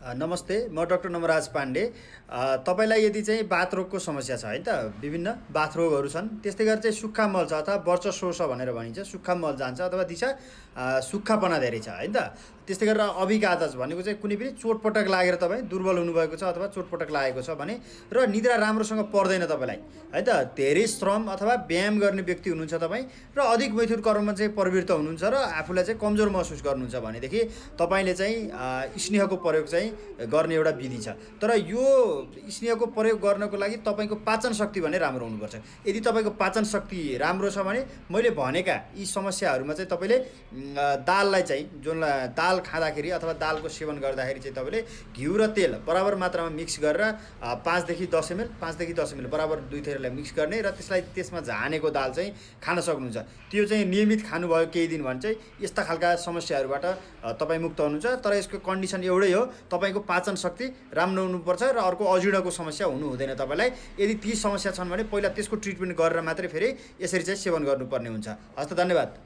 नमस्ते, म डाक्टर नमराज पाण्डे। तपाईँलाई यदि चाहिँ बाथरोगको समस्या छ है त, विभिन्न बाथरोगहरू छन्, त्यस्तै गरी चाहिँ सुक्खा मल छ अथवा वर्चस्व छ भनेर भनिन्छ, सुक्खा मल जान्छ अथवा दिशा सुक्खापना धेरै छ है त। त्यस्तै गरेर अभिघातज भनेको चाहिँ कुनै पनि चोटपटक लागेर तपाईँ दुर्बल हुनुभएको छ अथवा चोटपटक लागेको छ भने र निद्रा राम्रोसँग पर्दैन तपाईँलाई है त, धेरै श्रम अथवा व्यायाम गर्ने व्यक्ति हुनुहुन्छ तपाईँ र अधिक मैथुन कर्ममा चाहिँ प्रवृत्त हुनुहुन्छ र आफूलाई चाहिँ कमजोर महसुस गर्नुहुन्छ भनेदेखि तपाईँले चाहिँ स्नेहको प्रयोग चाहिँ गर्ने एउटा विधि छ। तर यो स्नेहको प्रयोग गर्नको लागि तपाईँको पाचन शक्ति भने राम्रो हुनुपर्छ। यदि तपाईँको पाचन शक्ति राम्रो छ भने मैले भनेका यी समस्याहरूमा चाहिँ तपाईँले दाललाई चाहिँ जुन दाल खाँदाखेरि अथवा दालको सेवन गर्दाखेरि चाहिँ तपाईँले घिउ र तेल बराबर मात्रामा मिक्स गरेर 5 देखि 10 ml बराबर दुई थेरलाई मिक्स गर्ने र त्यसलाई त्यसमा झानेको दाल चाहिँ खान सक्नुहुन्छ। त्यो चाहिँ नियमित खानुभयो केही दिन भने चाहिँ यस्ता खालका समस्याहरूबाट तपाईँ मुक्त हुनुहुन्छ। तर यसको कन्डिसन एउटै हो, तपाईँको पाचन शक्ति राम्रो हुनुपर्छ र अर्को अजीर्णको समस्या हुनु हुँदैन तपाईँलाई। यदि ती समस्या छन् भने पहिला त्यसको ट्रिटमेन्ट गरेर मात्रै फेरि यसरी चाहिँ सेवन गर्नुपर्ने हुन्छ। हस्त, धन्यवाद।